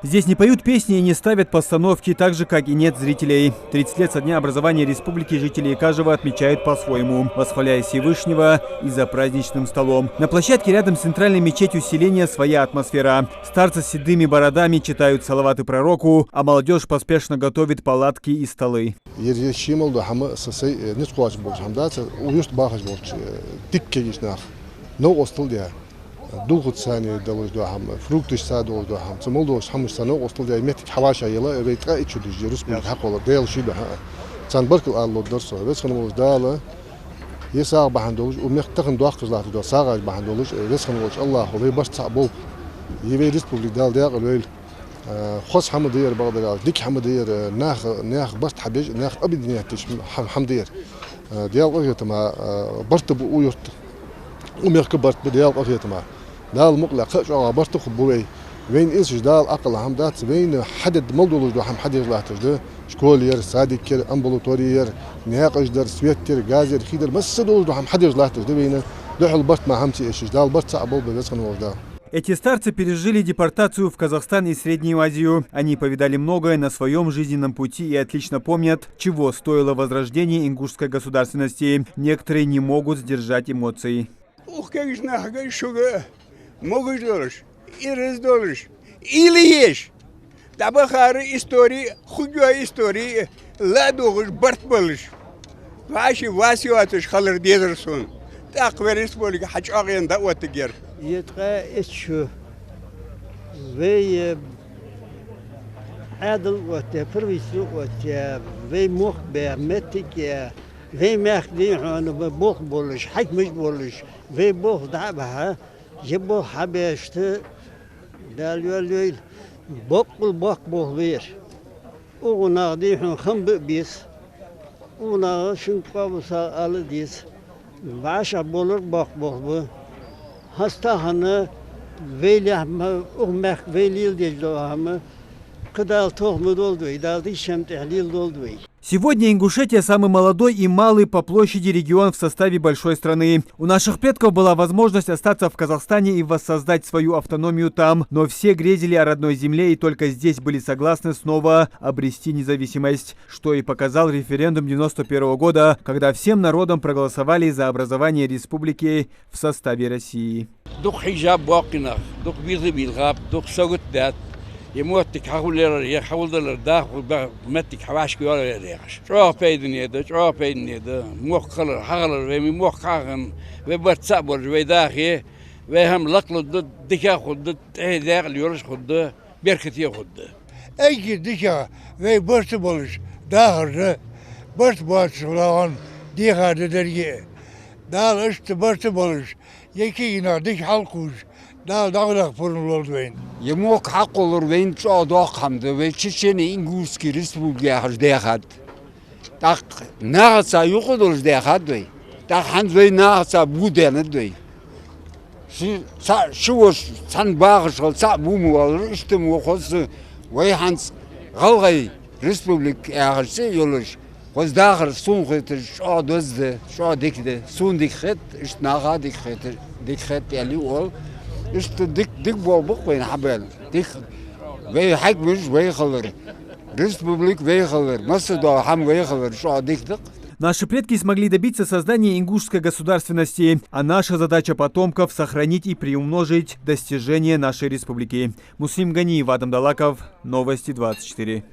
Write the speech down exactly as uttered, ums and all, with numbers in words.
Здесь не поют песни и не ставят постановки, так же, как и нет зрителей. Тридцать лет со дня образования республики жители Экажева отмечают по-своему, восхваляя Всевышнего и за праздничным столом. На площадке рядом с центральной мечетью селения своя атмосфера. Старцы с седыми бородами читают салаваты пророку, а молодёжь поспешно готовит палатки и столы. Ер, ер ший мел дола хӀама, са сай, э, низ кхоачаш болча хӀама дац, укх юрта бахаш болча, э, дика кагийча наха новкъостал даь. Дулхаца цхьана долаш дола хӀама, фрукташца долаш дола хӀама, цу мел долча хӀамашца новкъостал даь, моттиг хьавӀашагӀъелла, вай ткъаь итт шу да из республика хьакхоллар, Даьла ший духьа. Царна баркал ала ловргдар со, Веза хинна волча Дала ер сагӀа бахьан долаш, укх мехка тахан доаккхаш латташ дола сагӀаш бахьан долаш, Веза хинна волча АллахӀа вай барт цхьа болба. Ер вай республика Дала даькъала йойла. Э, хоза хӀама да ер, бакъдар аьлча, дика хӀама да ер, э, наха, наьха барт хьабеш, наьха объединять деш хӀама, хӀама да ер. Э, Даьла къахетама, э, барт ба укх юрта. Укх мехка барт ба, Даьла къахетама. Дала мукъале кхы а чӀоагӀа барт хургба вай. Вайна эшаш Дала Ӏокхалла хӀама дац, вайна хьадергда мел долаш дола хӀама хьадеш латташ да. Школа яр, садик яр, амбулатори яр, наькъаш дар, свет яр, газ яр, хий дар, масса долаш дола хӀама хьадеш латташ да вайна. Духхьал барт мара хӀама ца эшаш, Дала барт цхьа болба, Веза хинна волча Дала. Эти старцы пережили депортацию в Казахстан и Среднюю Азию. Они повидали многое на своём жизненном пути и отлично помнят, чего стоило возрождение ингушской государственности. Некоторые не могут сдержать эмоций. Укх кагийча нахага, шуга могаш долаш, ираз долаш, уйла еш, дӀабахара истори, хургйола истори ладувгӀаш, барт болаш, вӀаши вас йоацаш хилар дезар сона. ТӀаккха вай республика хьачӀоагӀъенна дӀаоттаргьяр. Е ткъаь итт шу вай, э, Ӏаьдал оттаяь, правительство оттаяь, вай мохк баь, моттиг яь, вай мехка дийхьона болх болаш, хьакимаш болаш, вай болх дӀа а бахьа, е болх хьабаьча, Дала йоалайойла, боккъал боккха болх ба ер. Укх наха дийхьона хам бе а беза, укх наха шун къоабал сагӀа ала а деза. ВӀашагӀболар боккха болх ба. ХӀанз тахан вай лехь ма, укх мехка вай леладеш дола хӀама, кхы Дала тохам ма долда вай, Дала дийша хӀама тӀехь леладолда вай. Сегодня Ингушетия — самый молодой и малый по площади регион в составе большой страны. У наших предков была возможность остаться в Казахстане и воссоздать свою автономию там, но все грезили о родной земле и только здесь были согласны снова обрести независимость, что и показал референдум девяносто первого года, когда всем народом проголосовали за образование республики в составе России. Дукха хьежаб боккхий нах, дукха безам баьлхаб, дукха сагот даьд. Е моттиг хьахулаяр, е хьахулдалар даха, ба-, моттиг хьавӀашка йоалаяр яхаш. ЧӀоагӀа пайдане да, чӀоагӀа пайдане да. Мохк хилар, хьахилар, вай ма мохк хьахинна, вай барт цхьа болаш, вай дахе, вай хӀама лакхлургда, дика хургда, тӀехье даькъала йолаш хургда, беркате хургда. Эггара дикагӀа вай барт болаш дахар да, барт боацаш хиларах дехар да деррига а. Дала иштта барт болаш, е кагий нах дика хьалкхувш, Дала дӀахо пурам лолда вайна. Е мохк хьакхоллар вайна чӀоагӀа доккха хӀама да, вай Чечено-Ингушский Республика яхаш даьхад. ТӀаккха нахаца юкъе долаш даьхад вай. ТӀаккха хӀанз вай нахаца бу даьннад вай. Ши, цхьа, ши воша цхьана бахаш хила, цхьа бу ма валар, иштта ма хоза вай хӀанз ГӀалгӀай Республика яхаш цӀи а йолаш, хоза дахар сона хеташ чӀоагӀа доза да, чӀоагӀа дика да, сона дика хет, иштта наха а дика хет, дика хет аьле оал. Иштта дика, дика болх ба-кх вайна хьабаьнна. Дика вай хьакимаш вай хилар, республика вай хилар, масса дола хӀама вай хилар чӀоагӀа дика да-кх. Наши предки смогли добиться создания ингушской государственности, а наша задача потомков — сохранить и приумножить достижения нашей республики. Муслим Ганиев, Адам Далаков, Новости двадцать четыре.